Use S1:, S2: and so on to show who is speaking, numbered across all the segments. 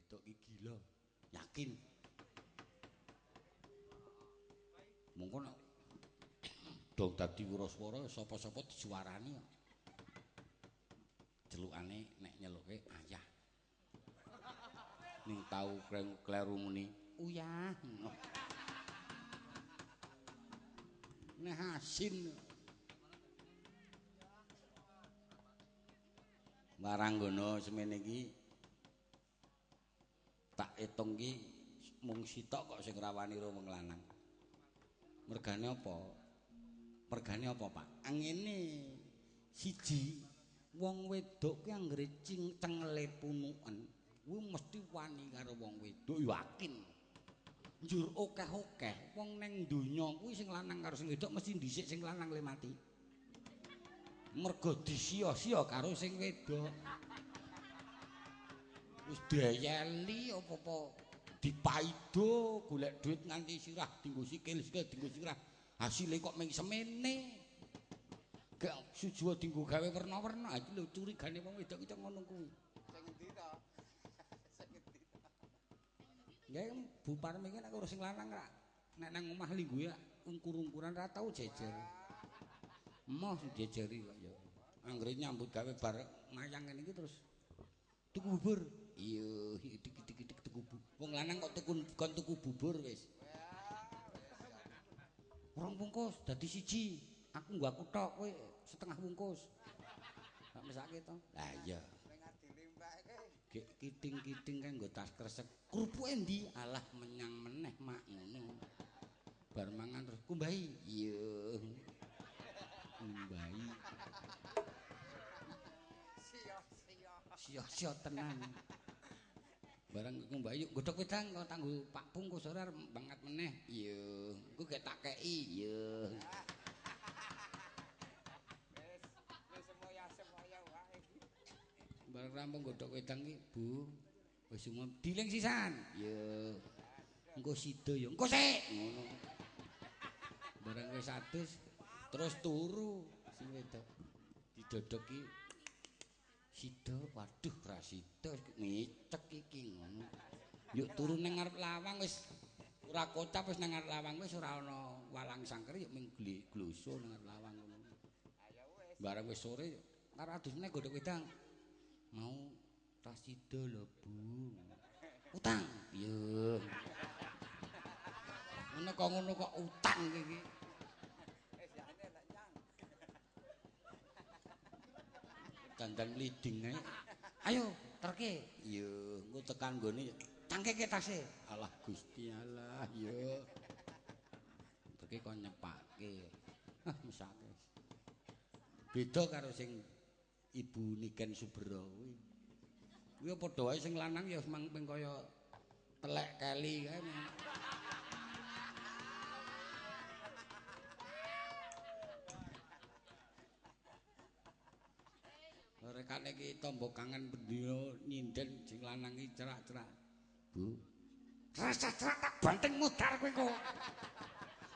S1: wedok iki gila. Yakin. Mongko nek dong dadi wiraswara sapa-sapa disuwarani kok. Celukane nek nyeluke ayah. Ning tau kleru muni uyah. Nek asin. Maranggono semene iki tak etung ki mung sitok kok sing rawani karo wong lanang. Mergane apa? Mergane apa, Pak? Ngene. Siji, wong wedok ki anggere cengele punuken, kuwi mesti wani karo wong wedok, yakin. Njur akeh-akeh wong neng donya kuwi sing lanang karo sing wedok mesti dhisik sing lanang le mati. Mergo disia-sia karo sing wedok. Wis dayeli apa-apa dipaido golek duit nganti sirah dinggo sikil, sikil dinggo sirah. Hasile kok ming semene. Gak sujuwa dinggo gawe werna-werna. Ha iki lho curigane wong wedok iki ngono kuwi.
S2: Sing endi to? Sing endi to?
S1: Nggih, Bu Parmi iki nek karo sing lanang rak nek nang omah lingguhe ungkur-ungkuran ra tau jejer. Emoh jejeri kok ya. Anggere nyambut gawe bar mayang ngene iki terus tuku bubur. Iya, dik-dik-dik tuku bubur. Wong lanang kok tuku kon tuku bubur wis. Rong bungkus dadi siji. Aku nggo aku tok kowe setengah bungkus. Gak mesake to? Lah iya.
S2: Ning adine mbake.
S1: Gek kiting-kiting kae nggo tas kresek. Krupuke endi? Alah menyang meneh mak ngono. Bar mangan terus kumbahi. Iya. Kumbahi.
S2: Sia-sia.
S1: Sia-sia tenan. Barang kumbahi yuk godhog wedang kok tanggo pak bungkus ora banget meneh. Iya. Engko gek tak kei. Iya.
S2: Wis, wis semoya-semoya wae.
S1: Barang rampung godhog wedang iki, Bu. Wis umum diling sisan. Iya. Engko sida ya. Engko sik ngono. Barang wis adus terus turu sing wedok. Didodok ki sida, waduh ra sida ngicek iki ngono. Yuk turu nang ngarep lawang wis ora kocap wis nang ngarep lawang wis ora ana walang sangker yuk ming gloso nang ngarep lawang ngono. Barang wis sore karo adus meneh godhog wedang. Mau ra sida lho, Bu. Utang. Iya. Ngono kok ngono kok utang iki. Dandan mliding ae. Ayo terke. Iya, engko tekan nggone cangkeke tase. Alah Gusti Allah, ya. Terke kon nyepake. Hah, mesake. Beda karo sing Ibu Niken Subro kuwi. Kuwi padha wae sing lanang ya mang ping kaya telek keli kae. Rekane iki tombo kangen bendina nyinden sing lanang iki cerak-cerak. Bu. Rasa cerak tak banting mudar kowe kok.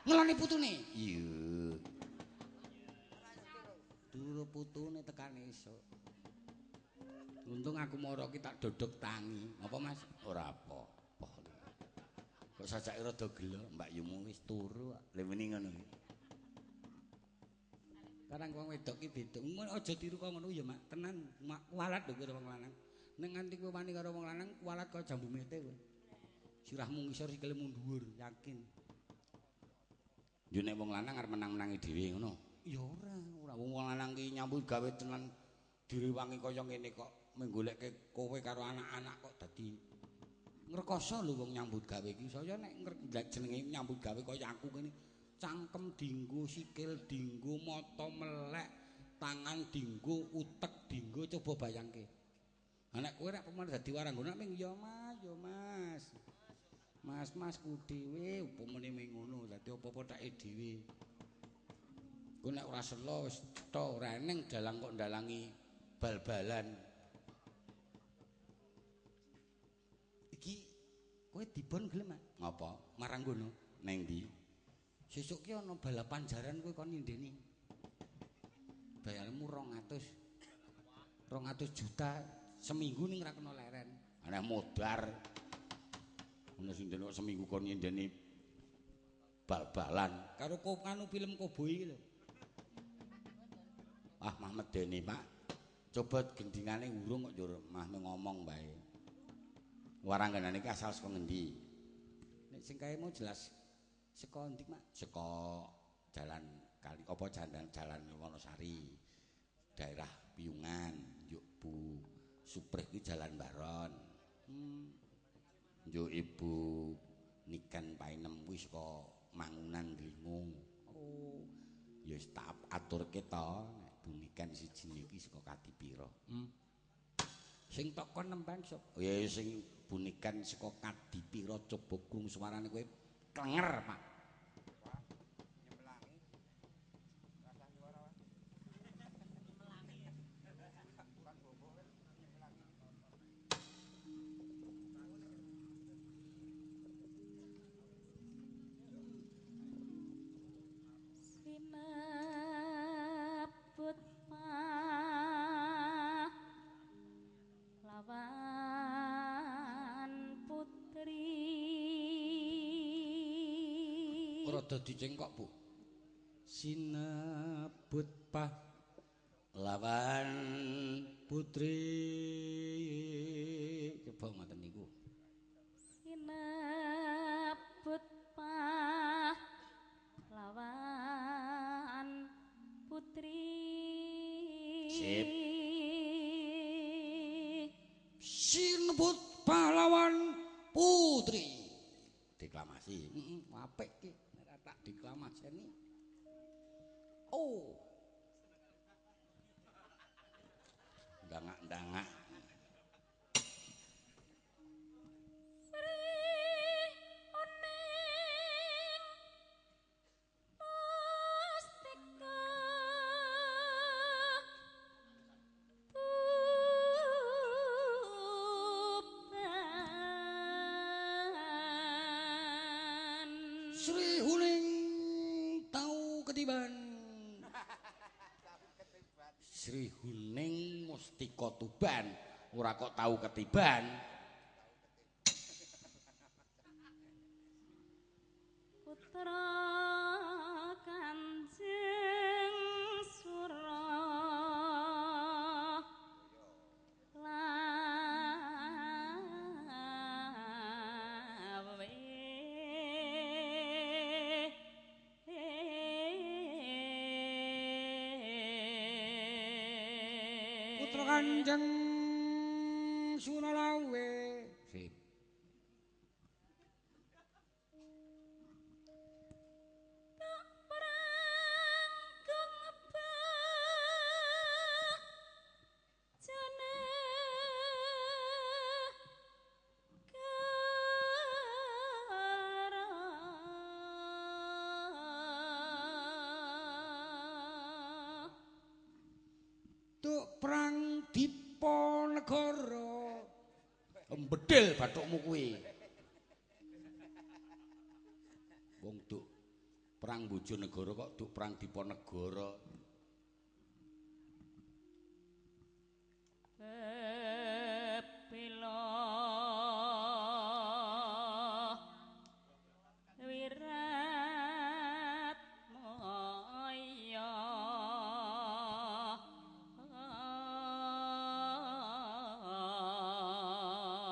S1: Ngeloni putune. Iya. Turu putune tekan esuk. Untung aku moro ki tak dodok tangi. Apa Mas? Ora apa-apa. Kok sajake rada gelo, Mbak Yumu wis turu kok. Lha meni ngono iki. Karang wong wedok ki beda. Ngono aja tiru kok ngono ya, Mak. Tenan, mak kualat lho kowe wong lanang. Nek nganti kowe wani karo wong lanang, kualat kaya jambu mete kowe. Sirahmu ngisor sikilmu dhuwur, yakin. Yo nek wong lanang arep menang-menangi dhewe ngono. Ya ora, ora wong lanang ki nyambut gawe tenan direwangi kaya ngene kok menggolekke kowe karo anak-anak kok dadi ngrekoso lho wong nyambut gawe iki. Saya nek jenenge nyambut gawe kaya aku kene. Cangkem dinggo, sikil dinggo, mata melek, tangan dinggo, utek dinggo, coba bayangke. Ha nek kowe rek pemane dadi waranggana ming ya Mas, ya Mas. Mas mas ku dhewe upamane ming ngono, dadi apa-apa theke dhewe. Ku nek ora selo wis cetha ora eneng dalang kok ndalangi bal-balan. Iki kowe dibon gelem, Mas? Ngapa? Maranggono neng ndi? Sesuk ki ana balapan jaran kowe kon nyindeni. Bayarmu 200. 200 juta seminggu ning ra kena leren. Aneh modar. Ono sing kok seminggu kon nyindeni bal-balan karo anu film koboi iki lho. Ah, mah medeni, Pak. Coba gendingane urung kok njur mah ngomong bae. Warangganane iki asal saka ngendi? Nek sing kae mau jelas saka endi, Mak? Saka jalan kali apa jalan Wonosari. Daerah Piyungan, njuk Bu Suprih iki Jalan Baron. Njuk Ibu Niken Painem kuwi saka Mangunan Dlingo. Oh, ya wis tak aturke to, nek Bu Niken siji niki saka Kadipira. Sing tok kon nembang sapa? Ya sing Bu Niken saka Kadipira coba krungu suarane kowe klenger, Pak.
S2: Nyemlangi. Rasah swara wae. Bukan bobo kan nyemlangi.
S3: Sinebut pahlawan putri.
S1: Rada dicengkok, Bu. Sinebut pahlawan putri. Coba ngoten niku.
S3: Sinebut pahlawan putri.
S1: Sip. Sinebut pahlawan putri. Deklamasi. Heeh, apik iki. Nek tak deklamaseni. Oh. Ndangak-ndangak.
S3: Sri Uning Mustika Tuban.
S1: Sri Huning tau ketiban. Sri Huning Mustika Tuban ora kok tau ketiban.
S3: Putra Kanjeng Sura Lawe.
S1: Putra Kanjeng Suralawe. Sip.
S3: Tak prangkeng bajane gara.
S1: Tuk perang Diponegoro. Embedil bathukmu kuwi. Wong duk perang Bojonegoro kok duk perang Diponegoro.
S3: Bebela wirat moyo.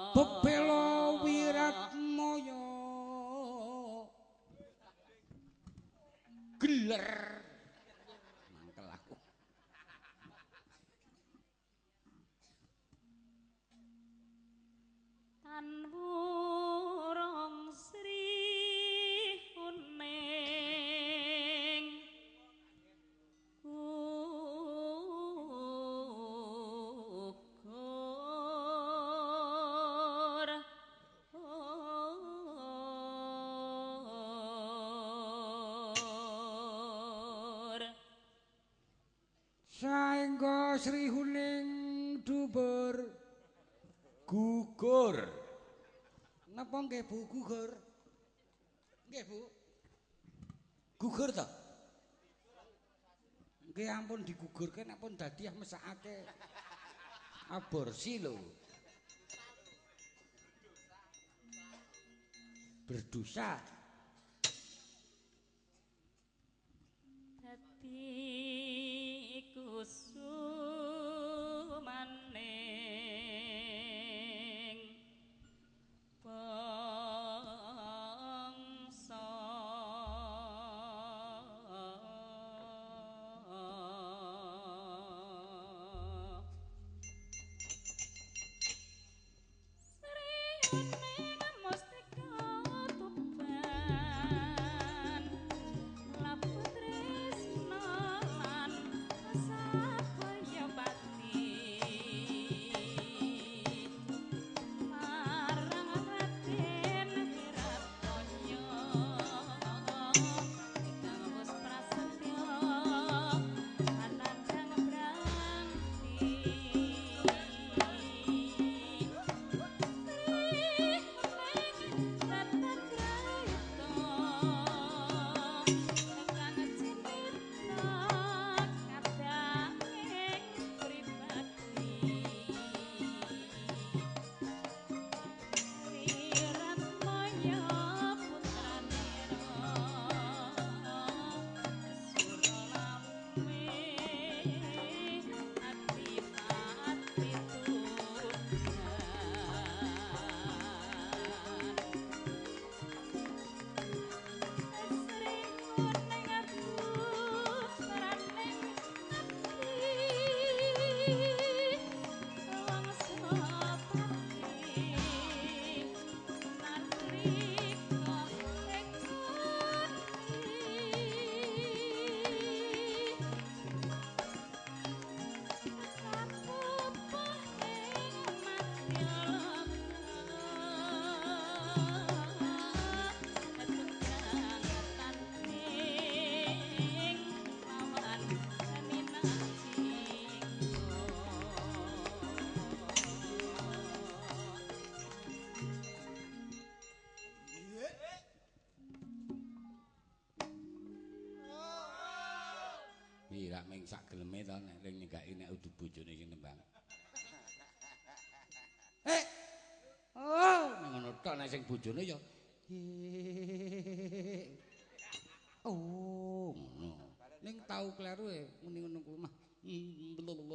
S1: Bebela wirat moyo. Geler. Mangkel aku.
S3: Tan wurung Sri Huning gugur
S1: Saengga Sri Huning dubur gugur. Napa nggih Bu gugur? Nggih Bu. Gugur ta? Nggih ampun digugurke nek pun dadi ah mesakake. Aborsi lho. Berdosa.
S3: Dadi kusumaning bangsa Sri Mustika Tuban Labu tresna lan sabaya pati marang Raden Wiratonya ingkang wis prasetya anandang brangti. Adipati Tuhan.
S1: Rak ming sak geleme to nek ring nyegaki nek udu bojone sing nembang. Eh. Oh, ning ngono tok nek sing bojone ya. Oh, ngono. Ning tau kleru e muni ngono kuwi mah. Ngono.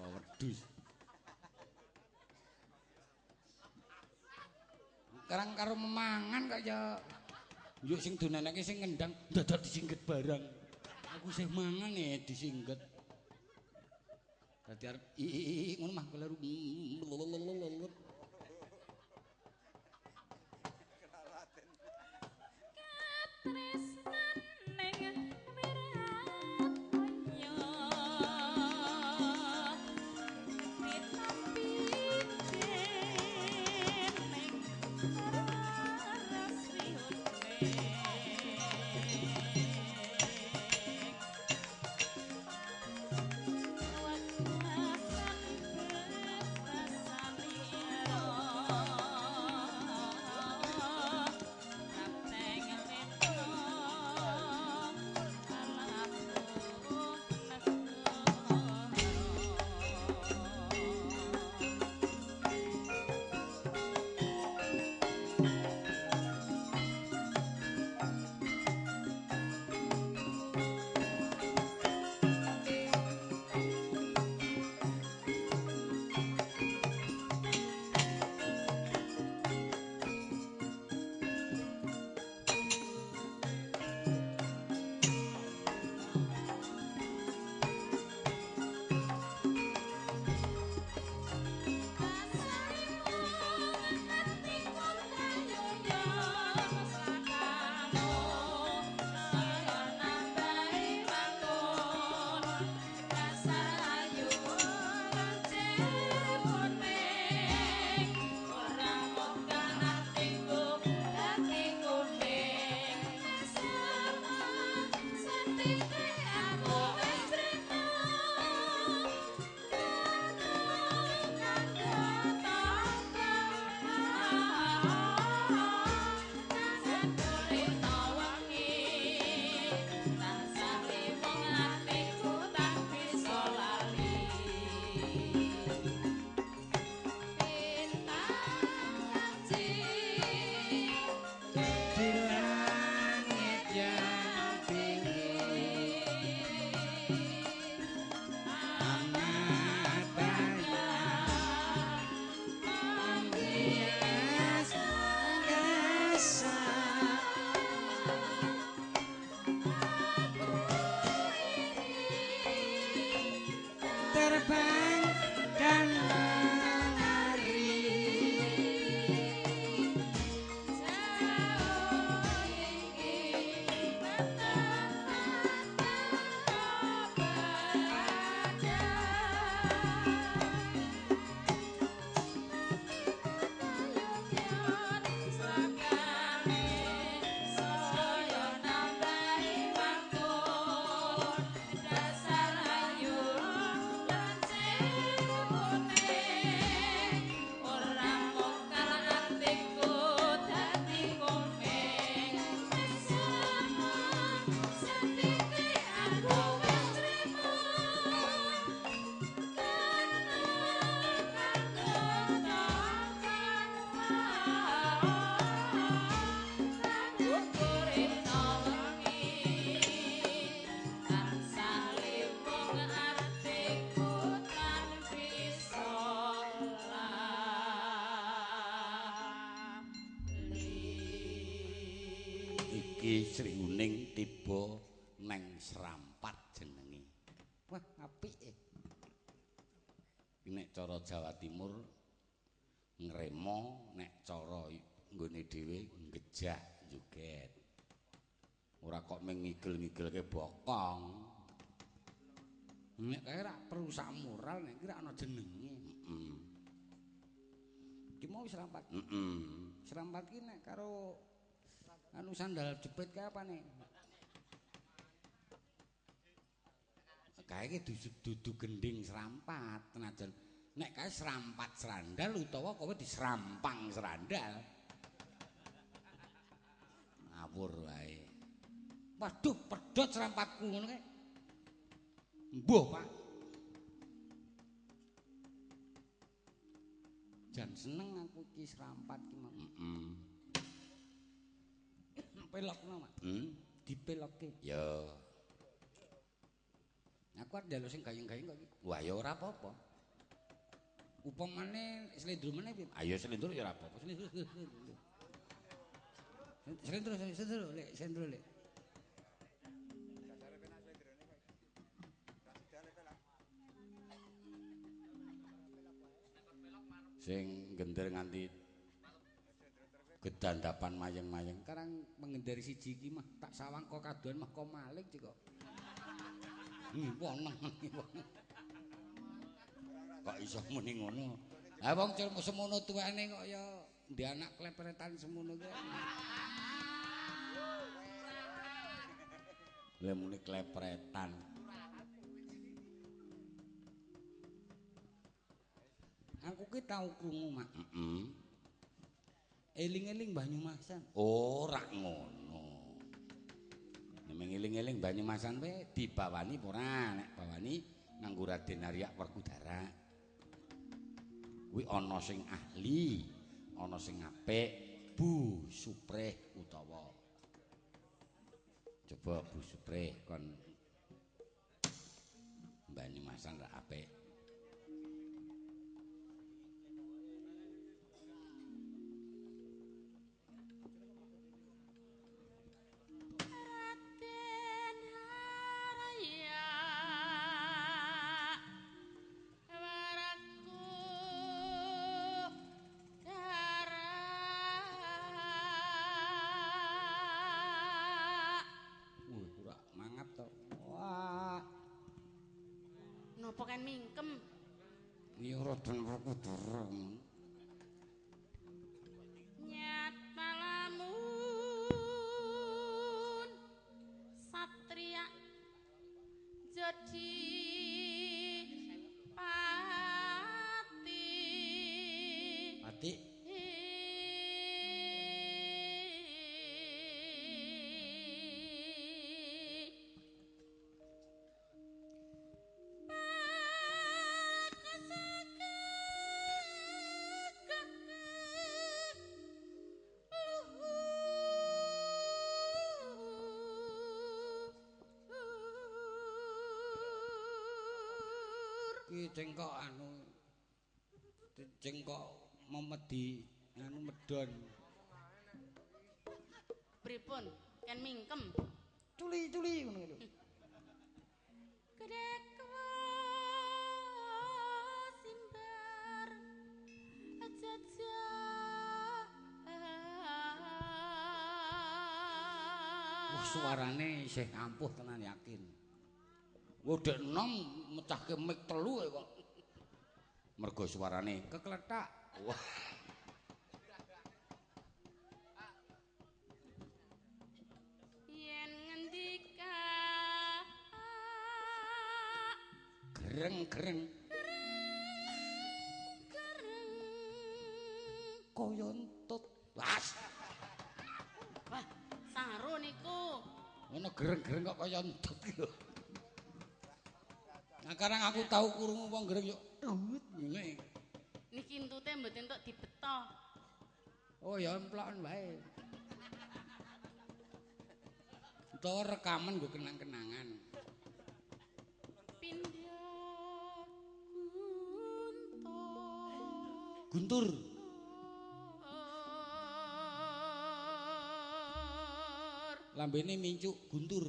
S1: Oh, wedhus. Karang karo memangan kok ya. Yo sing donanake sing ngendang dadak disingget barang. Aku sing mangan e disingget. Dadi arep i ngono mah kleru.
S3: Katresnan ning Wiratonya ditampi dening
S1: Iki Sri Huning tiba neng Serampat jenenge. Wah, apik e. Nek cara Jawa Timur ngremo, nek cara nggone dhewe ngejak joget. Ora kok mung ngigel-ngigelke bokong. Nek kae rak perusak moral, nek iki rak ana jenenge. Heeh. Iki mau Serampat. Heeh. Serampat ki nek karo anu sandal jepit kae apane? Kae iki dudu gending serampat, tenajan nek kae serampat serandal utawa kowe diserampang serandal. Ngawur wae. Waduh, pedhot serampatku ngono kae. Mbuh, Pak. Jan seneng aku iki serampat ki, Mak. Heeh. Pelokno, Mak. Dipelokke. Ya. Aku arep njaluk sing gayeng-gayeng kok iki. Wah, ya ora apa-apa. Upamane slendro meneh piye? Ayo slendro ya ora apa-apa. Slendro. Slendro, slendro, lek, slendro, lek. Sing gender nganti gedandapan mayeng-mayeng. Karang mengendari siji iki mah tak sawang kok kadoan mah kok maling cik kok. Ngiwoneng. Kok iso muni ngono? Lah wong semono tuwene kok ya ndek anak klepretan semono kuwi. Lah muni klepretan. Aku ki tau krungu, Mak. Heeh. Eling-eling Banyumasan. Ora ngono. Nek eling-eling Banyumasan kowe dibawani apa ora? Nek bawani nganggo Raden Arya Werkudara. Kuwi ana sing ahli, ana sing apik, Bu Suprih utawa. Coba Bu Suprih kon Banyumasan ra apik.
S3: Napa kan mingkem?
S1: Iya Raden Werkudara.
S3: Nyata lamun satria jadi pati.
S1: Pati. Ki cengkok anu cengkok memedi anu medon.
S3: Pripun? Ken mingkem.
S1: Culi-culi ngono lho.
S3: Krekwa simbar jajah.
S1: Wah, suarane isih ampuh tenan yakin. Wah, dek enom mecahke mic telu kok. Mergo suarane keklethak. Wah.
S3: Yen ngendika
S1: gereng-gereng
S3: gereng
S1: kaya entut. Was.
S3: Wah, saru niku.
S1: Ngono gereng-gereng kok kaya entut ki lho. Nah, karang aku tau krungu wong gereng yo duit ngene.
S3: Niki entute mboten entuk dibeto.
S1: Oh ya emploken wae. Utawa rekaman nggo kenang-kenangan.
S3: Pindha guntur.
S1: Guntur. Lambene mincuk guntur.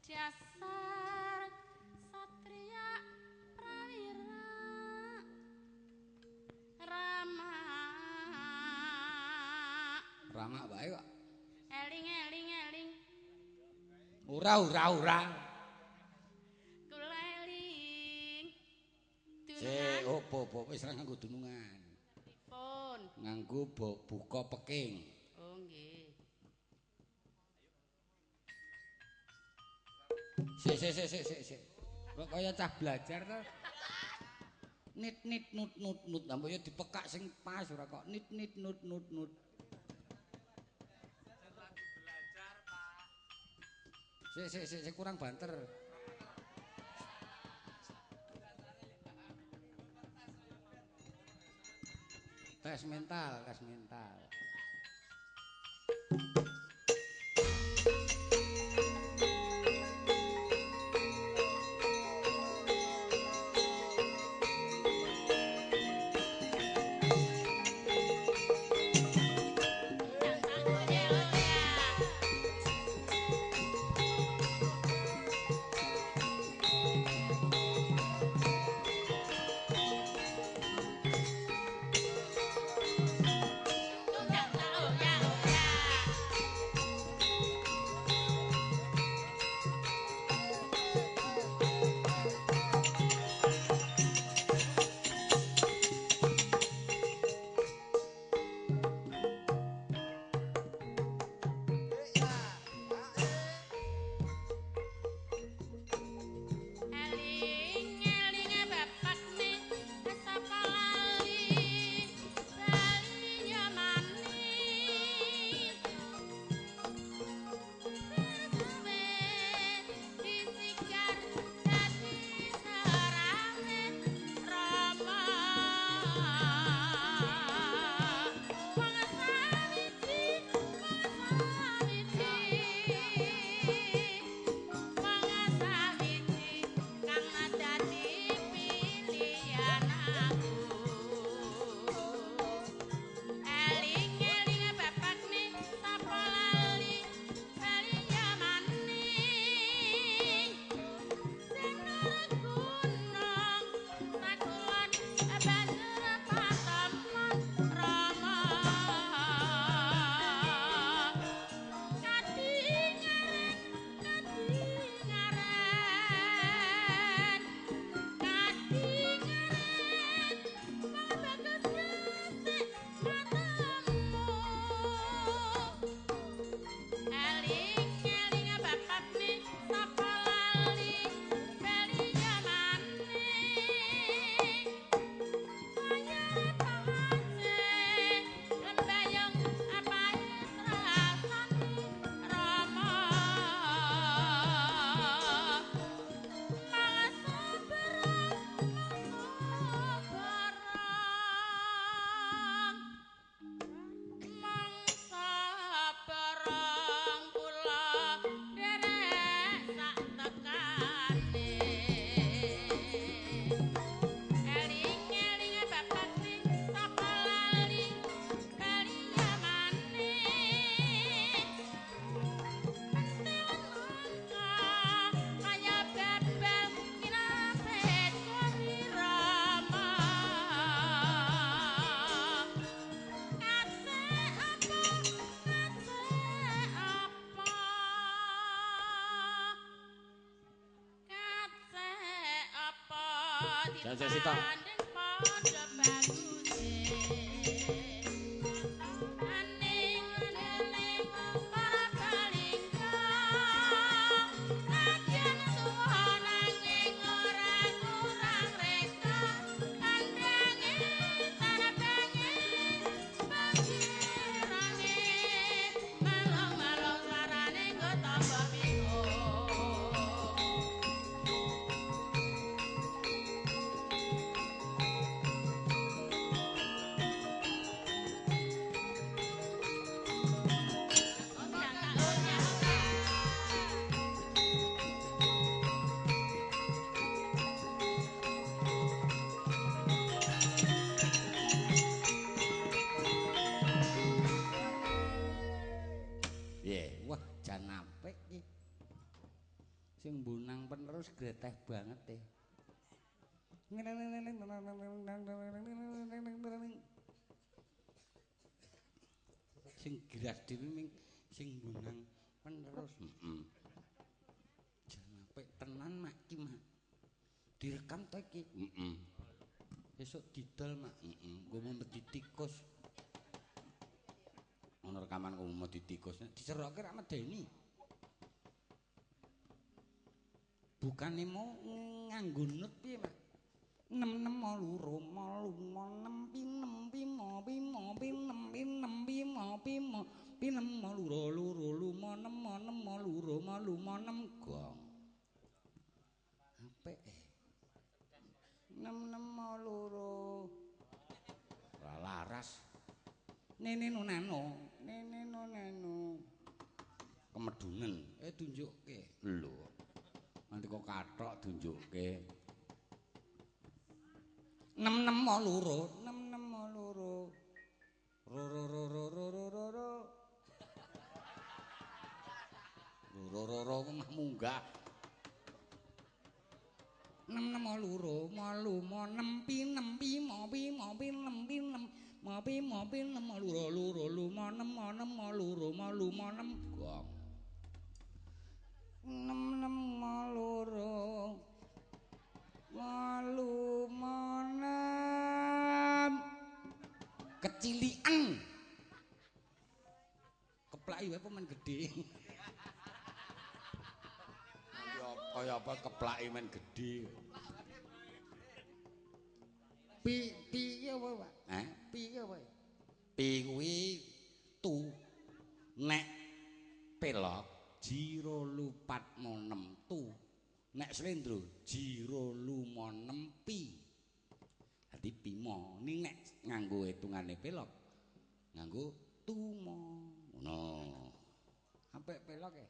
S3: Dasar satria prawira Rama.
S1: Rama wae kok.
S3: Eling eling eling.
S1: Ora ora ora.
S3: Kula eling.
S1: Sik, opo-opo wis ora nganggo dunungan.
S3: Pripun?
S1: Nganggo buka peking.
S3: Oh nggih.
S1: Sik sik sik sik sik. Kok kaya cah belajar to. Nit nit nut nut nut. Lah mbok yo dipekak sing pas ora kok nit nit nut nut nut. Sik sik sik sik kurang banter. Tes mental, tes mental. Jan sik tok. Piye? Wah, jan apik iki. Sing mbunang penerus greteh banget e. Sing geras dhewe ming sing mbunang penerus. Heeh. Jan apik tenan mak iki, Mak. Direkam to iki? Heeh. Esuk didol, Mak. Heeh. Nggo medi tikus. Ono rekaman kok medi tikus. Dicerokke rak medeni. Bukane mau nganggo nut piye, Mak? 6 6 2 5 6 pi 6 pi 5 pi 5 pi 6 pi 6 pi 5 pi 5 pi 6 2 2 5 6 6 2 5 6 gong. Apik. 6 6 2. Ora laras. Nene nonano, nene nonano. Kemedunen, tunjukke. Lho. Nanti kok kathok tunjukke. 6 6 2 6 6 2 ro ro ro ro ro ro ro ro ro ro ro mah munggah. 6 6 2 8 6 pi 6 pi 5 pi 5 pi 6 pi 6 5 pi 5 pi 6 2 2 5 6 6 2 5 6 gong. 6 6 2 8 6 kecilian. Keplaki wae men gedhe. Kaya apa keplaki men gedhe. Pi pi apa, Pak? Hah? Pi apa? Pi kuwi tu nek pelok jiro lupat 6 tu. Nek slendro jiro lima 6 pi. Dadi pimo ning nek nganggo hitungane pelok nganggo tumo. Ngono. Apik pelok e.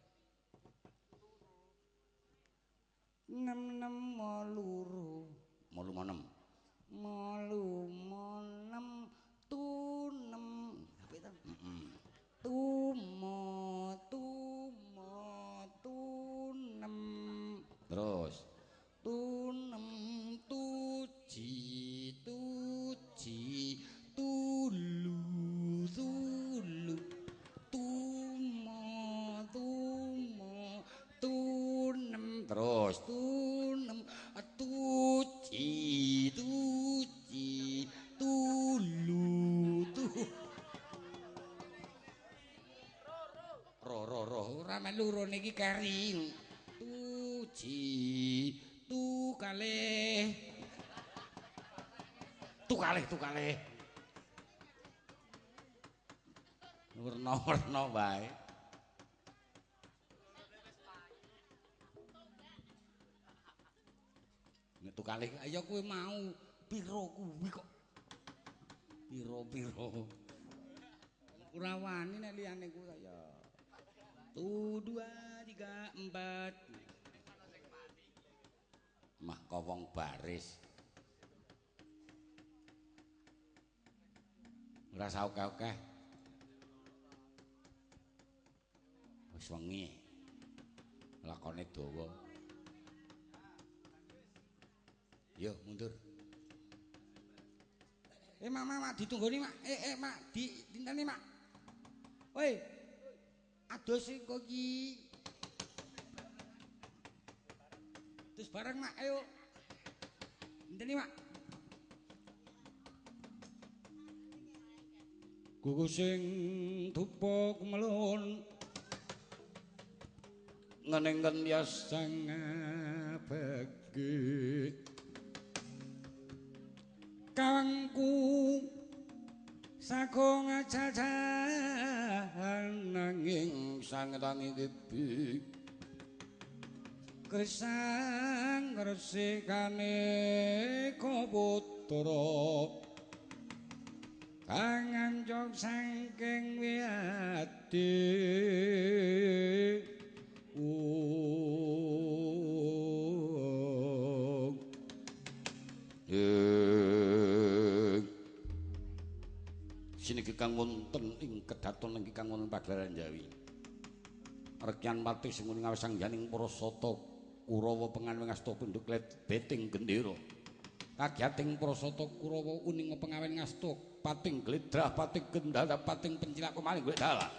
S1: 6 6 2 8 6 8 6 tu 6. Apik to? Heeh. Tumo tumo tu 6. Terus tu 6 tuji tuji tulu tulu tumo tumo tu 6. Terus tu 6 tuji tuji tulu tu ro ro ro ora melu rone iki keri. Tuji tu kalih tu kalih tu kalih werna-werna wae. Nek tu kalih ya kowe mau piro kuwi kok piro-piro ora wani nek liyane kuwi ya. 1 2 3 4. Mah wong baris. Ora usah akeh-akeh. Wis wengi. Lakone dawa. Yo mundur. Mak mak mak ditunggoni mak. Mak di dinteni mak. Woi. Ados kok iki. Terus bareng mak ayo. Inteni mak. Gugu sing dupa kumelun ngeneng kentyas sang bagi kawangku sagung jajan nanging sang tangi kebi Krisang resikane kaputra kang anjog saking wiyati. Siniki kang wonten ing kedaton ingkang wonten pagelaran Jawi. Rekyan pati sing ngene sangyaning para sata Kurawa pengawen ngasta pundhuk beting gendera. Kagiyating para sata Kurawa uninga pengawen ngasta pating gledrah pating gendala pating pencilak kemaling golek dalah.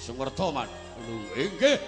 S1: Sungwerta man. Lho inggih.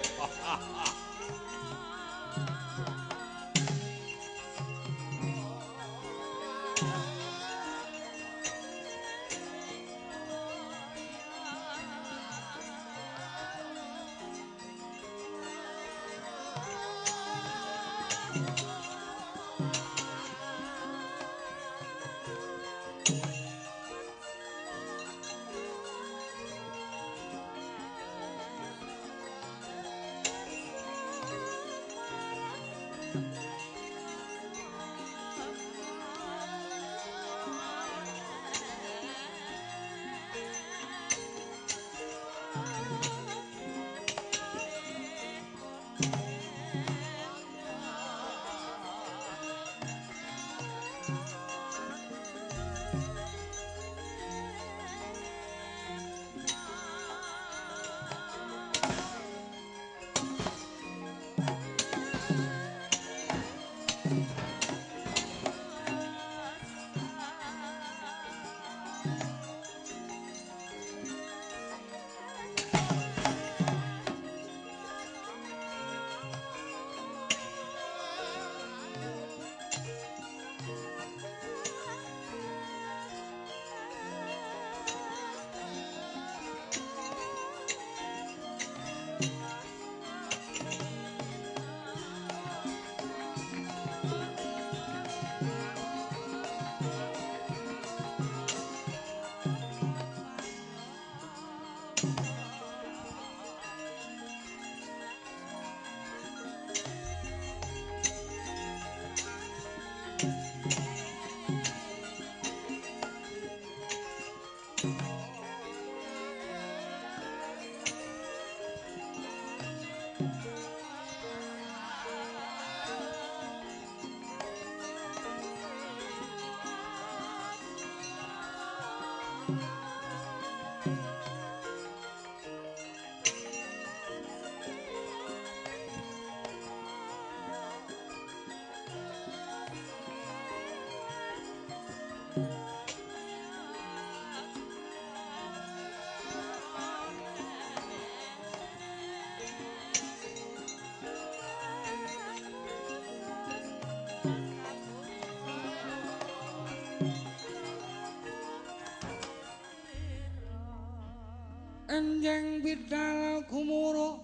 S1: Enjeng bidal gumuro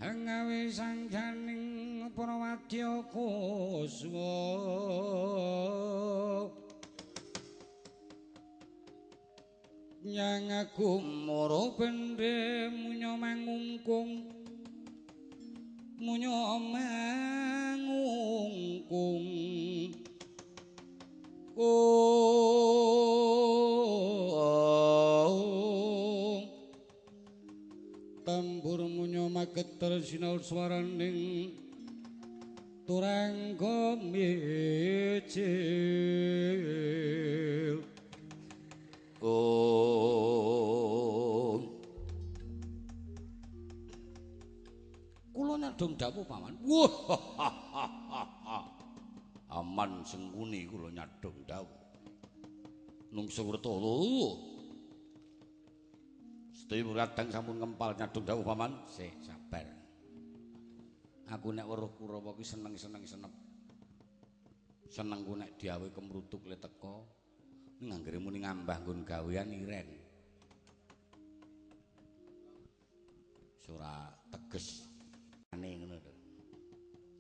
S1: hangawe sangjaning para wadya kuswa nyang gumuro bende munya mangungkung munya mangungkung. mageter sinaur swaraning turangga mijil. Oh. Kula nyadong dawuh paman. Wah. Aman Sengkuni kula nyadong dawuh. Nungso Wertala. Sedaya muradang sampun ngempal nyadong dawuh paman. Sik sabar. Aku nek weruh Kurawa ki seneng-seneng senep. Senengku nek diawe kemrutuk le teka. Ning anggere muni ngambah nggon gawean iren. Ora teges ane ngono lho.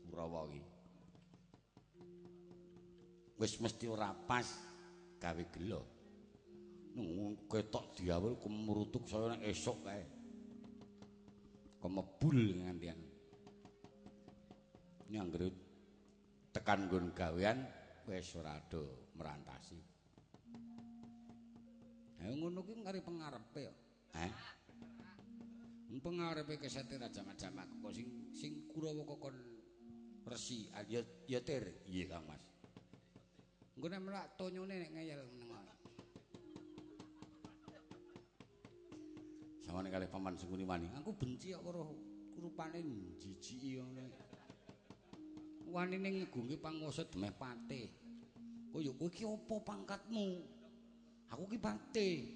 S1: Kurawa ki. Wis mesti ora pas gawe gelo. Nung ketok diawe kemrutuk saya nek esuk kae. Kemebul ngantian. Ning anggere tekan nggon gawean wis ora ado merantasi. Ha ngono kuwi ngari pengarepe kok. Heh. Pengarepe kesete raja-raja kok sing sing Kurawa kokon resi ya ya tir. Iya Kang Mas. Engko nek melak tonyone nek ngeyel meneng. Sawane kalih paman Sengkuni wani. Aku benci kok weruh rupane jijiki ngono. Wanine ngegungke panguwasa demeh patih. Kaya kowe iki apa pangkatmu? Aku ki patih.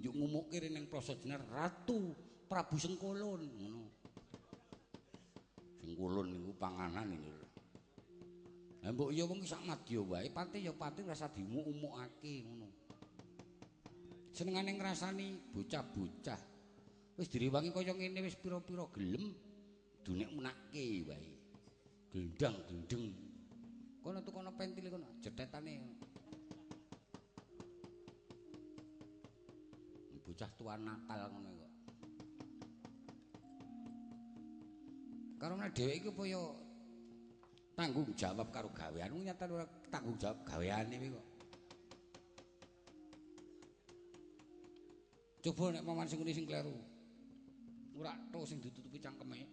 S1: Njuk ngumukke ning Plaza Jenar Ratu Prabu Sengkulun ngono. Sengkulun niku panganan niku. Lah mbok ya wong sak madya wae, patih ya patih rasa diumuk-umukake ngono. Senengane ngrasani bocah-bocah. Wis direwangi kaya ngene wis pira-pira gelem dunek menakke wae. Gendang-gendeng. Kono tukono pentil kono jedhetane. Bocah tua nakal ngono kok. Karena dheweke iki apa ya tanggung jawab karo gawean, nyata ora tanggung jawab gaweane kuwi kok. Coba nek paman Sengkuni sing kleru. Ora to sing ditutupi cangkeme.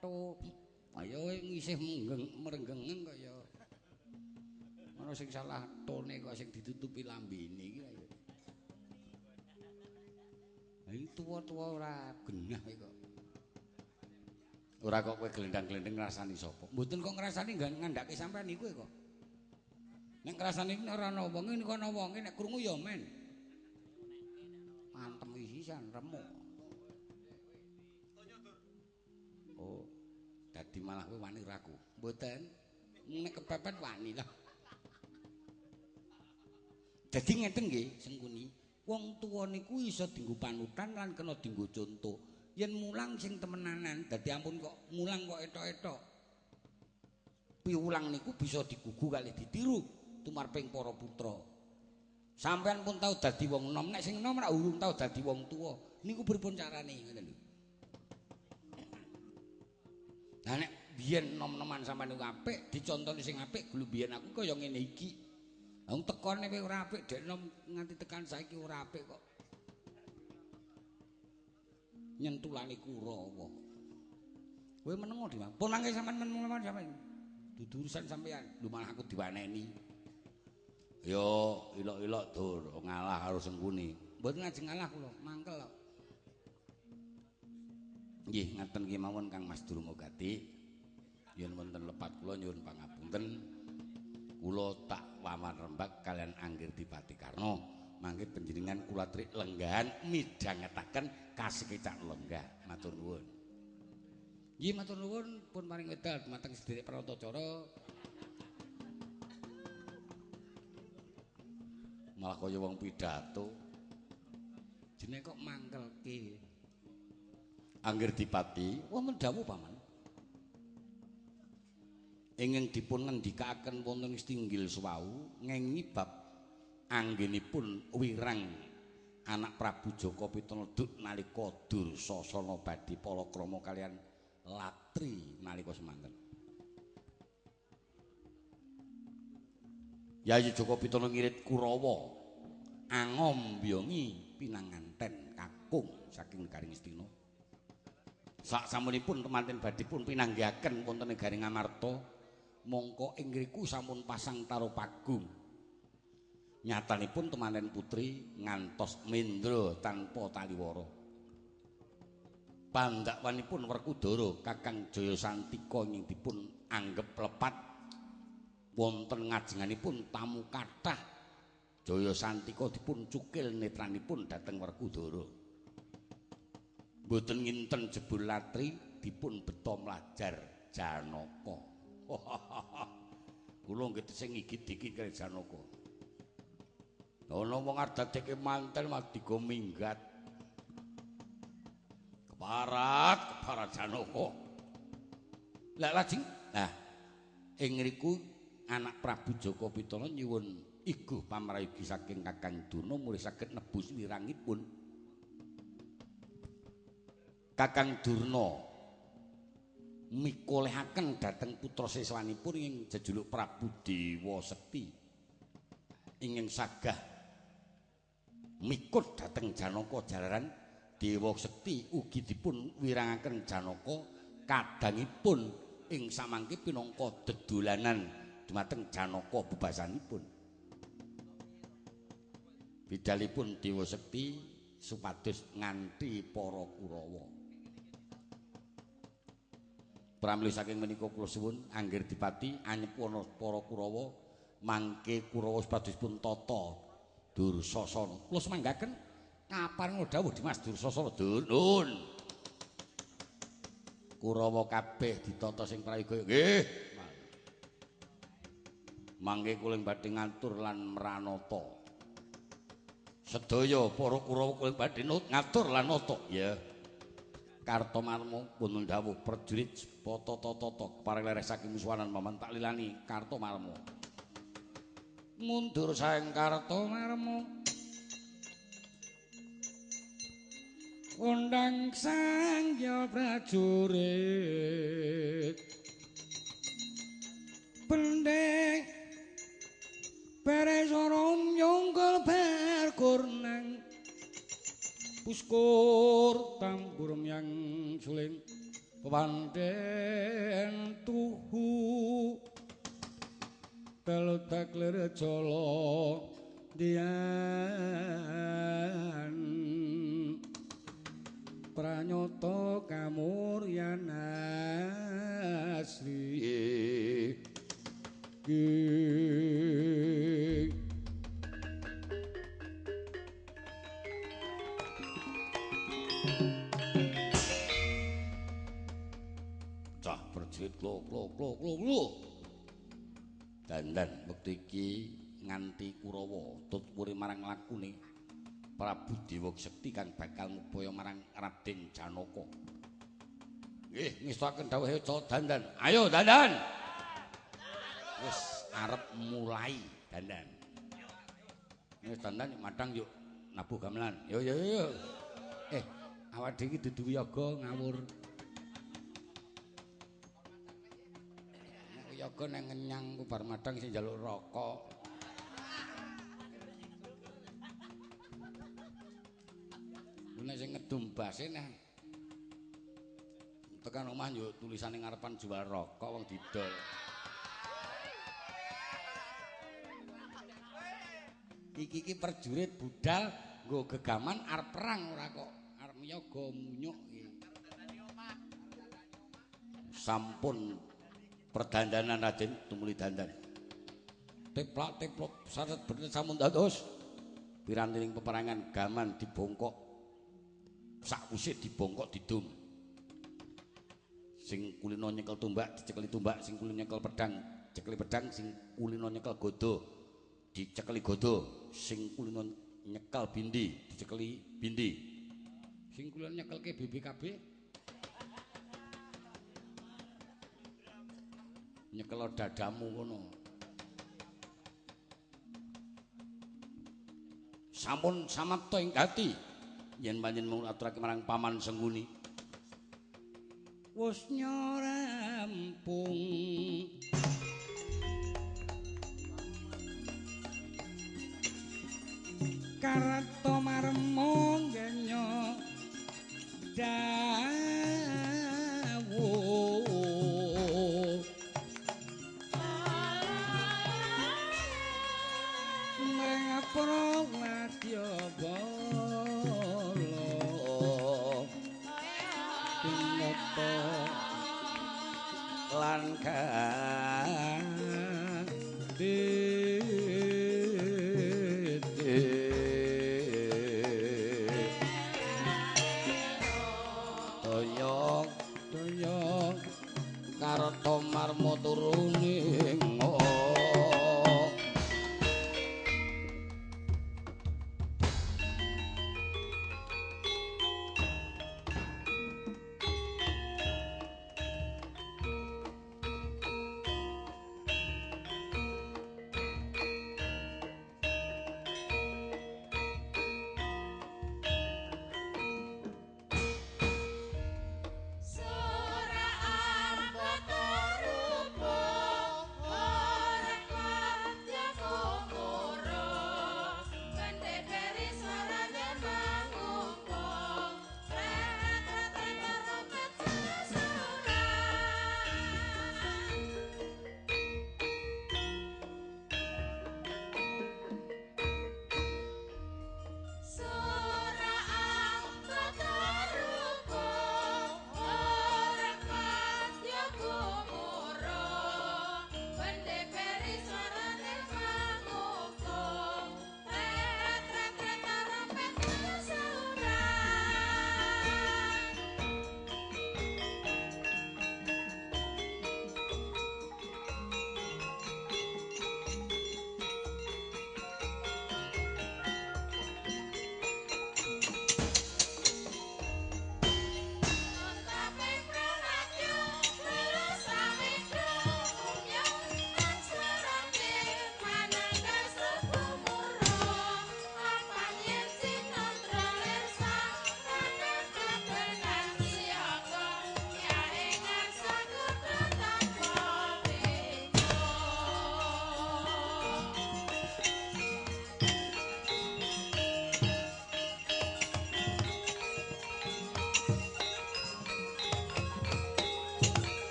S1: To ayo ngisih merenggeng kaya ana sing salah tone kok sing ditutupi lambene iki lha. Iki tuwa-tuwa ora genah kok. Ora kok kowe glendang-glendeng ngrasani sapa? Mboten kok ngrasani ngandhake sampean iku kok. Nek ngrasani ora ana wonge niku ana wonge nek krungu ya men. Antem sisan remuk. Oh, dadi malah kowe wani raku. Mboten. Nek kepepet wani lah. Dadi ngeten nggih Sengkuni. Wong tuwa niku iso dienggo panutan lan kena dienggo contoh. Yen mulang sing temenanan, dadi ampun kok mulang kok etok-etok. Piwulang niku bisa digugu kalih ditiru tumarping para putra. Sampeyan pun tau dadi wong enom, nek sing enom ora urung tau dadi wong tuwa. Niku pripun carane ngoten lho. Lah nek biyen enom-enoman sampeyan niku apik, dicontoni sing apik, gulu biyen aku kaya ngene iki. Wong tekone kowe ora apik, dek enom nganti tekan saiki ora apik kok. Nyentulane Kurawa. Kowe menengo Dimas. Pun mangke sampean meneng sampean. Dudu urusan sampean. Lho malah aku diwaneni. Yo ilok-ilok dur ngalah karo Sengkuni. Mboten ajeng ngalah kula, mangkel kok. Nggih ngaten ki mawon Kang Mas Durmagati. Yen wonten lepat kula nyuwun pangapunten. Kula tak wawan rembag kalian Anggir Dipati Karna. Mangke panjenengan kula trik lenggahan midhangetaken kasekecak lenggah. Matur nuwun. Nggih matur nuwun pun paring wedal dumateng sedherek Pranatacara. Malah kaya wong pidato. Jenenge kok mangkelke. Anggir Dipati, wonten dawuh paman. Ingkang dipun ngendikaaken wonten Stinggil Suwau ngengi bab anggenipun wirang anak Prabu Jaka Pitana duk nalika Dursasana badhe palakrama kalian Latri nalika semanten. Yayi Jaka Pitana ngirit Kurawa angombyongi pinanganten langkung saking negari Ngastina. Saksampunipun temanten badhe pun pinanggihaken wonten negari Ngamarta, mongko ing ngriku sampun pasang taropagung. Nyatanipun temanten putri ngantos mendra tanpa taliwara. Pandakwanipun Werkudara Kakang Jaya Santika ing dipun anggep lepat wonten ngajenganipun tamu kathah. Jaya Santika dipun cukil netranipun dhateng Werkudara. Mboten nginten jebul latri dipun beto mlajar Janaka. Kula nggih tesih ngigit-igit karo Janaka. Ana wong arep dadeke manten madiga minggat. Keparat, keparat Janaka. Lah lajeng, nah ing ngriku anak Prabu Jaka Pitana nyuwun iguh pamrayugi saking Kakang Durna mulih saged nebus wirangipun. Kakang Durna mikolehaken dhateng putra siswanipun ing jejuluk Prabu Dewa Sekti ingkang sagah mikut dhateng Janaka jalaran Dewa Sekti ugi dipun wirangaken Janaka kadangipun ing samangke pinangka dedolanan dumateng Janaka bebasanipun. Bidalipun Dewa Sekti supados nganthi para Kurawa. Pramila saking menika kula suwun angger dipati anyepuana para Kurawa mangke Kurawa supados pun tata Dursasana. Kula semanggaken kapan dawuh Dimas Dursasana. Nun. Kurawa kabeh ditata sing prayoga. Nggih. Mangke kula badhe ngatur lan mranata. Sedaya para Kurawa kula badhe ngatur lan nata. Ya. Kartomarma pun dawuh prajurit pata-tata kepareng lereh saking musuhanan paman tak lilani Kartomarma. Mundur saking Kartomarma. Kondang sang ya prajurit pendek beres orom nyonggol berkurnang puskur tambur yang suling pepanden tuhu telutak lerjolo dian pranyata kamuryan asri. Cah perjit klo klo klo klo klo. Dandan wektu iki nganti Kurawa tut puri marang lakune Prabu Dewa Sekti kang bakal ngupaya marang Raden Janaka. Nggih, ngestokaken dawuhe Dandan. Ayo Dandan. Wis arep mulai Dandan. Wis Dandan madang yuk nabuh gamelan. Yo yo yo. Awak dhewe iki dudu wiyaga ngawur. Nek wiyaga nang ngenyang ku bar madang sing njaluk rokok. Nek sing ngedum base nah. Tekan omah yo tulisane ngarepan jual rokok wong didol. Iki iki prajurit budal nggo gegaman arep perang ora kok arep miyaga munyuk iki. Sampun perdandanan Raden tumuli dandan. Teplak-teplok saret bener sampun dados. Pirantining peperangan gaman dibongkok. Sakwise dibongkok didum. Sing kulino nyekel tombak dicekeli tombak, sing kulino nyekel pedang cekeli pedang, sing kulino nyekel godo dicekeli godo, sing kulino nyekel bindi dicekeli bindi, sing kulino nyekelke BBKB nyekel dadamu kono. Sampun samapta ing gati yen panjenengan aturake marang Paman Sengguni. Wis nyorampung. Karto marmo genyo dawuh mangapura wadya bala tinata lan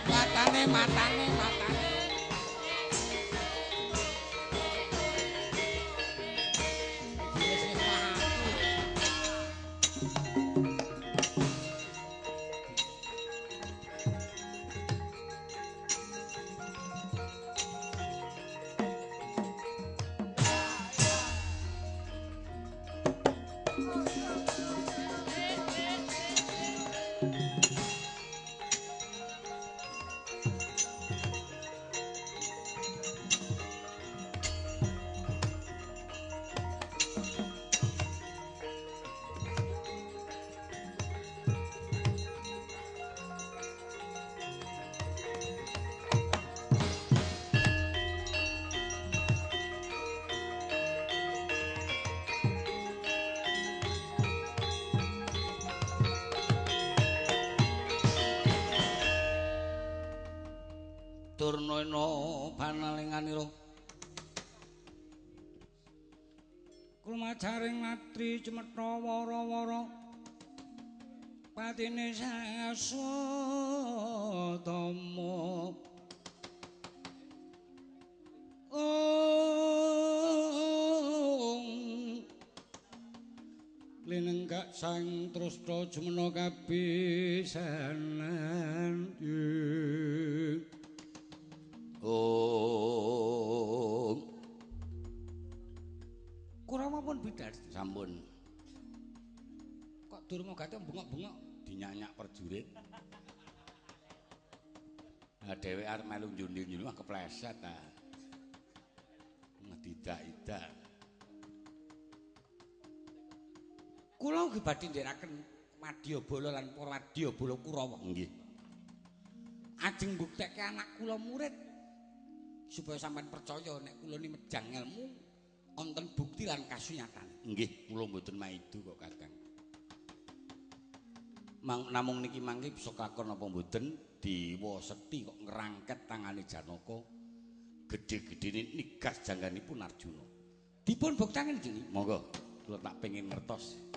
S1: Matane, matane. Durna panalinganira krumajaring latri cemeta wara-wara patine saswatama. Ong linenggak sang trusna jumena kabisanan. Om. Kurawa pun bidar
S4: sampun.
S1: Kok Durma Gati bengok-bengok
S4: dinyanyak prajurit. Nah dheweke arep melu njundil-njundil mah kepleset ta. Ngedidak-idak.
S1: Kula ugi badhe ndherekaken Madyabala lan para Wadyabala Kurawa.
S4: Nggih.
S1: Ajeng mbuktekke anak kula murid supaya sampean percaya nek kula ni mejang ilmu wonten bukti lan kasunyatan.
S4: Nggih, kula mboten maidu kok Kakang. Namung niki mangke bisa kakon napa mboten Dewa Sekti kok ngrangket tangane Janaka gedhe-gedhene nigas jangganipun Arjuna.
S1: Dipun buktaken jeneng.
S4: Monggo, kula tak pengin ngertos.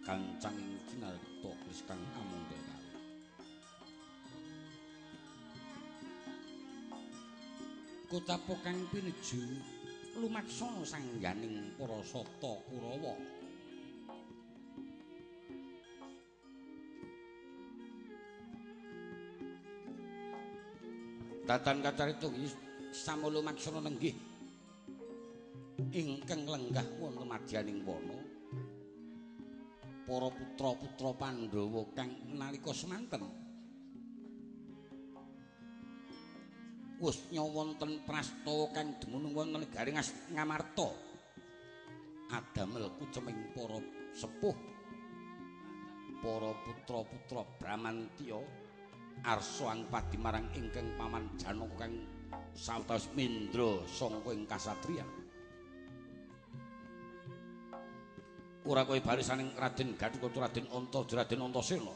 S4: Kancanging cinarta kris kang amung kali. Kutapa kang pinuju lumaksana sangganing para sata Kurawa. Datan kacarita samula lumaksana nenggih ingkang lenggah wonten madyaning wana. Para putra-putra Pandhawa kang nalika semanten wusnya wonten prastawa kang dumunung wonten negari Ngamarta adamel kuceming para sepuh, para putra-putra Bramantya arsa angpadi marang ingkang paman Janaka kang sawetawis mendra sangka ing kasatriyan. Ora kaya barisaning Raden Gatotkaca, Raden Antaja, Raden Antasena.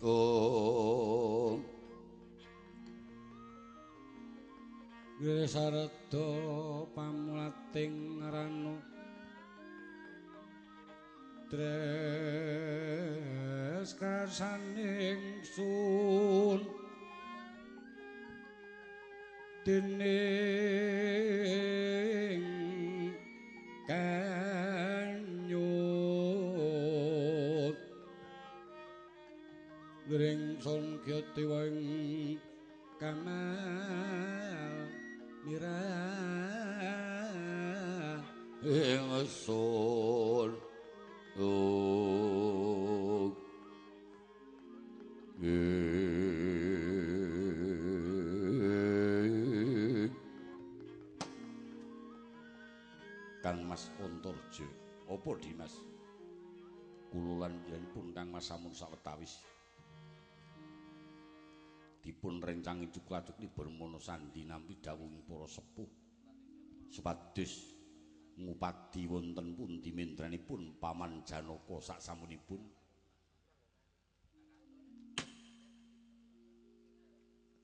S4: Om Sarada pamulating ranu tres karsaning sun dening kanyut ringsun gyati wing kamal mirah ingsun. Om. Kang Mas Antarja. Apa Dimas? Kula lan pun Kang Mas sampun sawetawis dipun rencangi cuklacukli Bermono Sandi nampi dawuhing para sepuh supados ngupadi wonten pundi mendranipun Paman Janaka saksamunipun.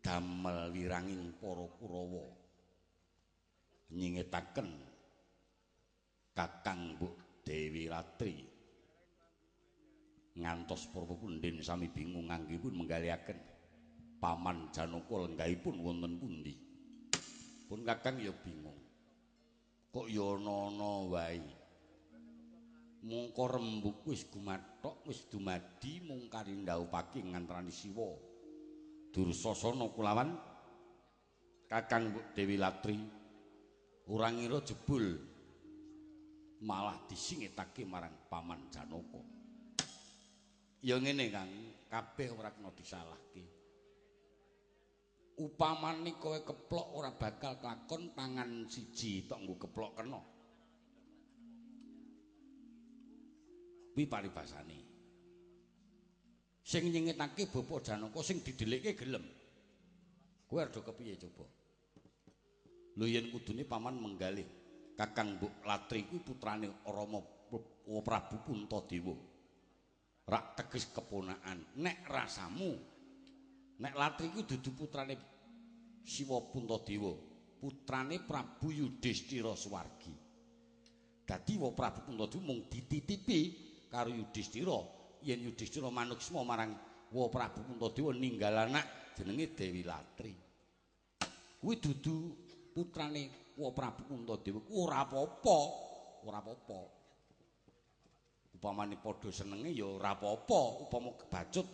S4: Damel wiranging para Kurawa nyingetaken Kakang Mbok Dewi Ratri ngantos para punden sami bingung anggipun menggalihaken Paman Janaka lenggahipun wonten pundi. Pun Kakang ya bingung. Kok ya ana-ana wae. Mongko rembug wis gumathok wis dumadi mung karindhaupake ngantrani Siwa. Dursasana kulawan Kakang Mbok Dewi Latri ora ngira jebul malah disingetake marang Paman Janaka. Ya ngene Kang, kabeh ora kena disalahke. Upamane kowe keplok ora bakal kelakon tangan siji tok nggo keplok kena. Kuwi paribasane. Sing nyingetake Bapak Janaka sing didhelikke gelem. Kowe arep kepiye coba? Lho yen kudune paman menggalih Kakang Mbok Latri kuwi putrane Rama Prabu Puntadewa. Rak teges keponakan. Nek rasamu nek Latri kuwi dudu putrane Siwa Puntadewa, putrane Prabu Yudhistira Suwargi. Dadi wa Prabu Puntadewa mung dititipi karo Yudhistira, yen Yudhistira manuksma marang wa Prabu Puntadewa ninggal anak jenenge Dewi Latri. Kuwi dudu putrane wa Prabu Puntadewa, ora apa-apa, ora apa-apa. Upamane padha senenge ya ora apa-apa, upama kebacut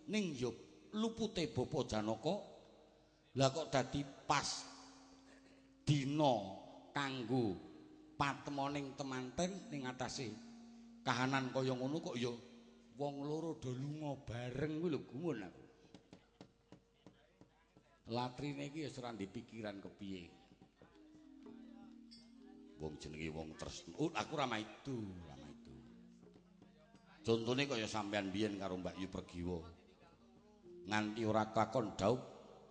S4: ning ya lupute Bapak Janaka. Lah kok dadi pas dina kanggo patemoning temanten ning atase kahanan kaya ngono kok ya wong loro do lunga bareng kuwi lho gumun aku. Latrine iki wis ora ndek pikiran kepiye. Wong jenenge wong tresno. Oh, aku ora maidu, ora maidu. Contone kaya sampean biyen karo Mbak Yu Pergiwa. Nganti ora kelakon daup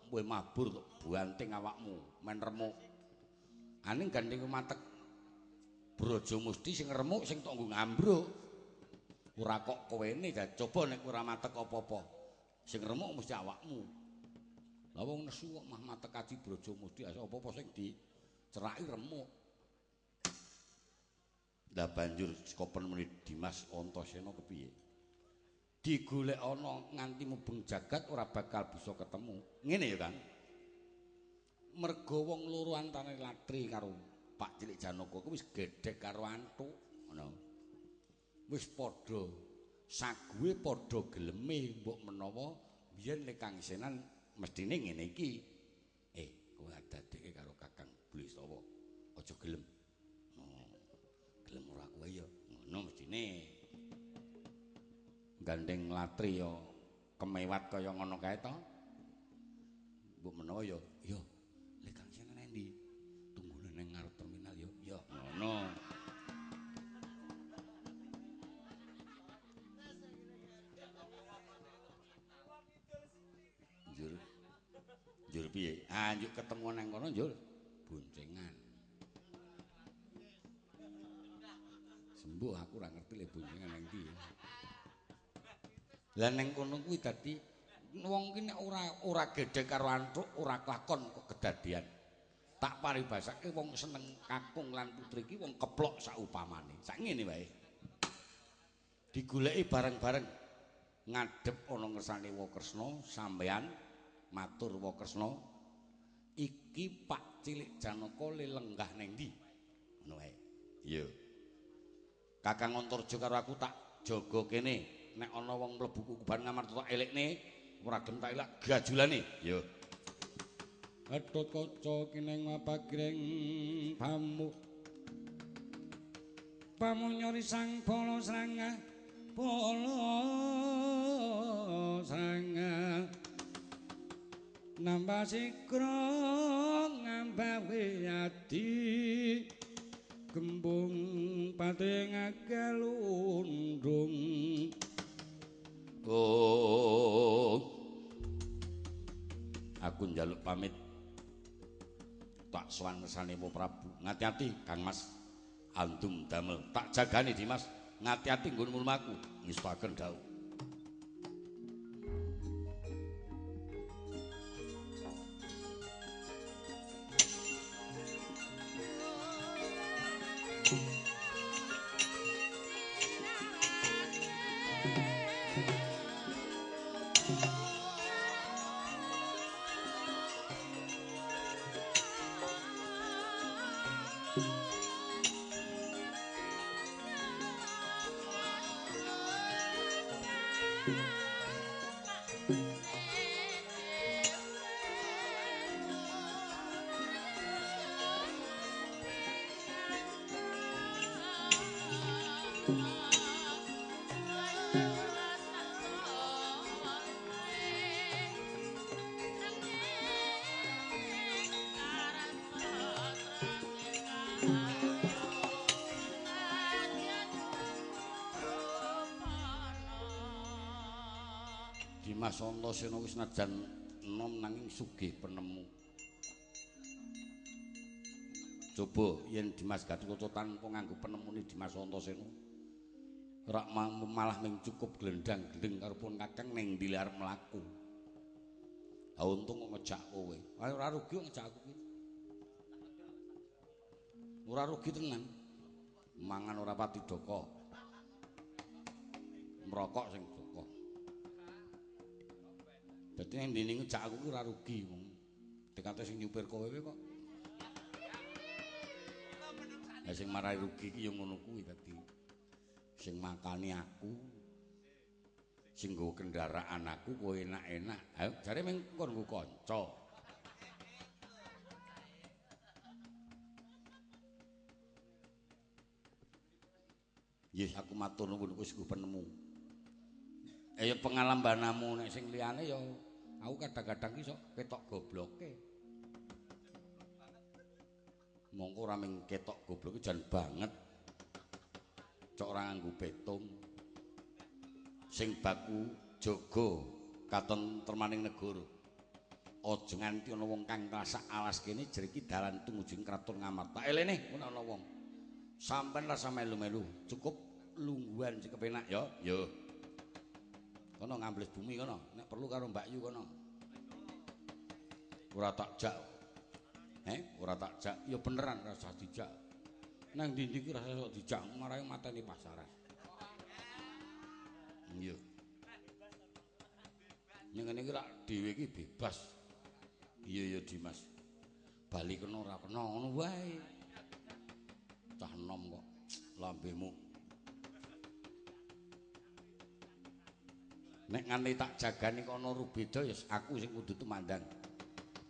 S4: kowe mabur tok buanting awakmu men remuk. Aning gandeng matek Braja Musti sing remuk sing tok nggo ngambruk. Ora kok kowene coba nek ora matek apa-apa. Sing remuk mesti awakmu. Lah wong nesu kok mah matek kaji Braja Musti apa-apa sing diceraki remuk. Lah banjur saka penemune Dimas Antasena kepiye? Digolek ana nganti mubeng jagat ora bakal bisa ketemu. Ngene ya, Kang. Mergo wong loro antane Latri karo Pak Cilik Janaka kuwi wis gedhek karo antuk, ngono. Wis padha saguhe padha geleme mbok menawa biyen nek Kang Senan mestine ngene iki. Kowe adadekke karo Kakang Blistawa. Aja gelem. Gelem ora kowe ya, ngono mestine. Gandeng Latri ya kemewat kaya ngono kae to. Mbok menawa ya, ya lek Kang Senan endi? Tunggune ning ngarep terminal ya. Ya ngono. Njur. Njur piye? Ah njuk ketemu nang kono njur boncengan. Sembuh aku ora ngerti lek boncengan nang ndi. Lah neng kono kuwi dadi wong ki nek ora gedhe karo antuk ora kelakon kok kedadian. Tak paribasake wong seneng kakung lan putri ki wong keplok saupamane. Sak ngene wae. Digoleki bareng-bareng ngadhep ana ngersane Wakresna sampean matur Wakresna iki Pak Cilik Janaka le lenggah neng ndi? Ngono wae. Iya. Kakang Antarja karo aku tak jaga kene. Nek ana wong mlebu kukuban Ngamarta tak elekne, ora gelem tak elak gajulane. Ya.
S1: Gatotkaca kineng mapagreng pamuk. Pamunyori sang bala srangah, bala srangah. Nambah sikra ngambawe adi. Gembung pate ngagalundung. Oh, aku njaluk pamit. Tak sowan ngersane Prabu. Ngati-ati Kang Mas. Antum damel tak jagani Dimas. Ngati-ati nggon mlumaku. Ngestaken dawuh. Dimas Antasena wis najan enom nanging sugih penemu. Coba yen Dimas Gatotkaca tanpa nganggo penemune Dimas Antasena, ora malah mung cukup glendang-glending karo pun kakang ning ndi arep mlaku. Ha untung kok ngejak kowe. Ora rugi kok ngejak aku kuwi. Ora rugi tenan. Mangan ora pati doko. Merokok sing doko. Dadi ning ndene ngejak aku ki ora rugi wong. Tekate sing nyupir kowe kok. Lah sing marai rugi ki ya ngono kuwi dadi. Sing makani aku, sing nggawa kendaraan aku kowe enak-enak. Ayo jare mung kon nggo kanca. Yes, aku matur nuwun wis nggo penemu. Ya pengalambanamu nek sing liyane ya aku kadang-kadang ki sok ketok gobloke. Mongko ora mung ketok gobloke jan banget. Cok ora nganggo petung. Sing baku jaga katentremaning negara. Aja nganti ana wong kang nglasak alas kene jer iki dalan tumuju kraton Ngamarta. Elene ngono ana wong. Sampeyan rasa melu-melu, cukup lungguhan sing kepenak ya. Ya. Kono ngambles bumi kono, nek perlu karo Mbak Yu kono. Ora tak jak. Ora tak jak, ya beneran ora usah dijak. Nang ndi-ndi ki rasa sok dijak marai mateni pasaran. Iya. Ning ngene iki rak dhewe iki bebas. Iya ya Dimas. Bali kena ora kena ngono wae. Cah enom kok lambemu. Nek nganti tak jagani kono rubeda ya aku sing kudu tumandang.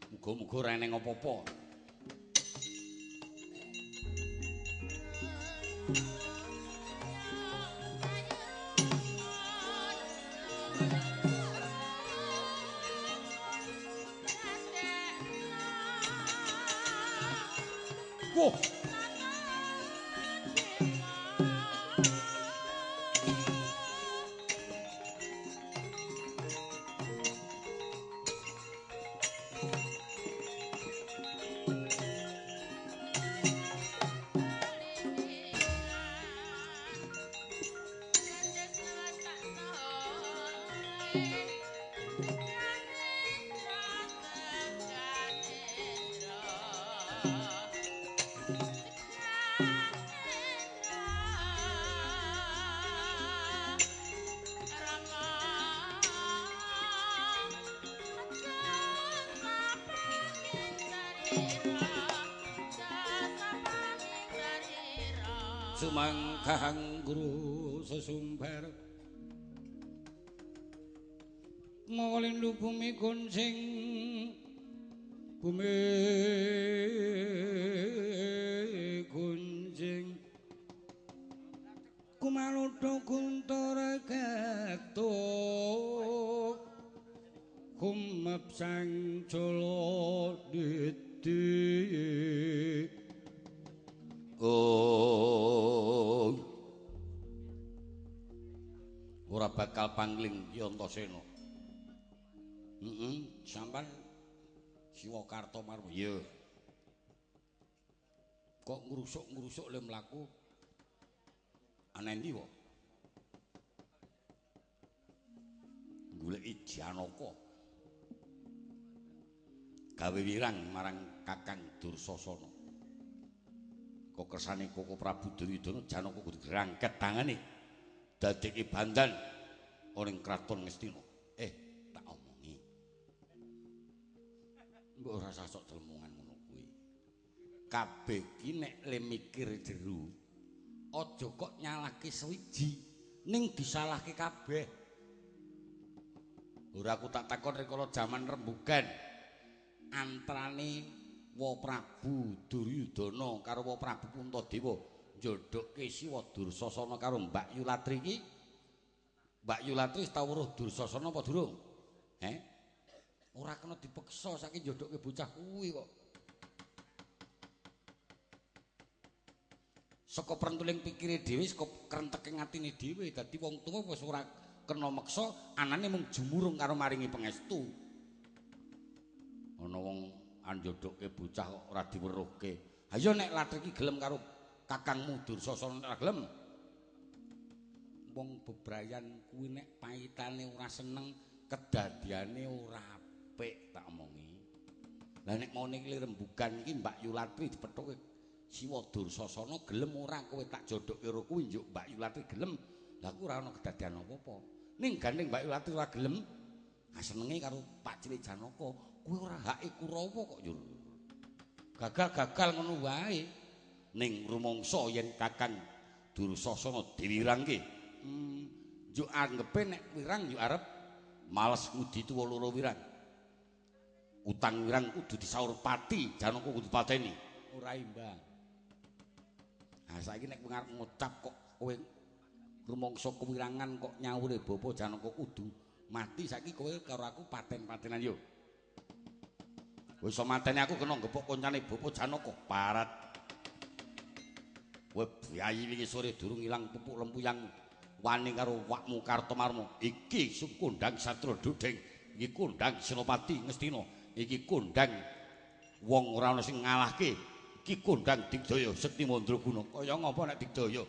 S1: Muga-muga ora eneng apa-apa. Wah. Sumangkahang guru sesumbar mawa lindu bumi goncing bumi goncing kumaludha guntara gatuk kumep sang jala didi
S4: Oh. Ora bakal pangling Ki Antasena. Heeh, sampean Siwa Kartomarma. Iya. Kok ngrusuk-ngrusuk le mlaku? Ana endi kok? Goleki Janaka. Gawe wirang marang Kakang Dursasana. Kok kersane Koko Prabu Duryudana Janaka kudu grangket tangane dadekke bandan ana ing kraton Ngastina. Tak omongi. Mbok ora usah sok clemungan ngono kuwi. Kabeh ki nek le mikir jero aja kok nyalahke sewiji ning disalahke kabeh. Ora aku tak takon rikala jaman rembugan antrane Wa Prabu Duryudana karo Wa Prabu Puntadewa njodhokke Siwa Dursasana karo Mbak Yulatri iki. Mbak Yulatri wis tau weruh Dursasana apa durung? Heh. Ora kena dipeksa saiki njodhokke bocah kuwi kok. Saka prentuling pikire dhewe, saka krenteke atine dhewe, dadi wong tuwa wis ora kena meksa, anane mung jumurung karo maringi pangestu. Ana wong anjodhokke bocah kok ora diweruhke. Ha iya nek Latri iki gelem karo kakangmu Dursasana ora gelem. Wong bebrayan kuwi nek paitane ora seneng, kedadiane ora apik tak omongi. Lah nek maune iki rembugan iki Mbak Yulatri dipethuke Siwa Dursasana gelem ora kowe tak jodhokke karo kuwi njuk Mbak Yulatri gelem. Lah ku ora ana kedadian apa-apa. Ning gandeng Mbak Yulatri ora gelem, ha senenge karo Pak Cilik Janaka. Kuwi ora hake Kurawa kok yo. Gagal-gagal ngono wae. Ning rumangsa yen Kakang Dursasana diwirangke. Njuk anggepe nek wirang yo arep males ngudi tuwa loro wirang. Utang wirang kudu disaur pati, Janaka kudu pateni. Ora imbang. Ha saiki nek arep ngucap kok kowe rumangsa kewirangan kok nyaure bapa Janaka kudu mati, saiki kowe karo aku paten-patenan yo. Kowe iso mateni aku kena gepuk koncane bapa Janaka parat. Kowe biayi wingi sore durung ilang pupuk lempuyang wani karo wakmu Kartomarma. Iki sukundang Satria Dudeng, iki kondang Senopati Ngastina, iki kondang wong ora ana sing ngalahke, iki kondang Digdaya Sekti Mandraguna. Kaya ngapa nek Digdaya?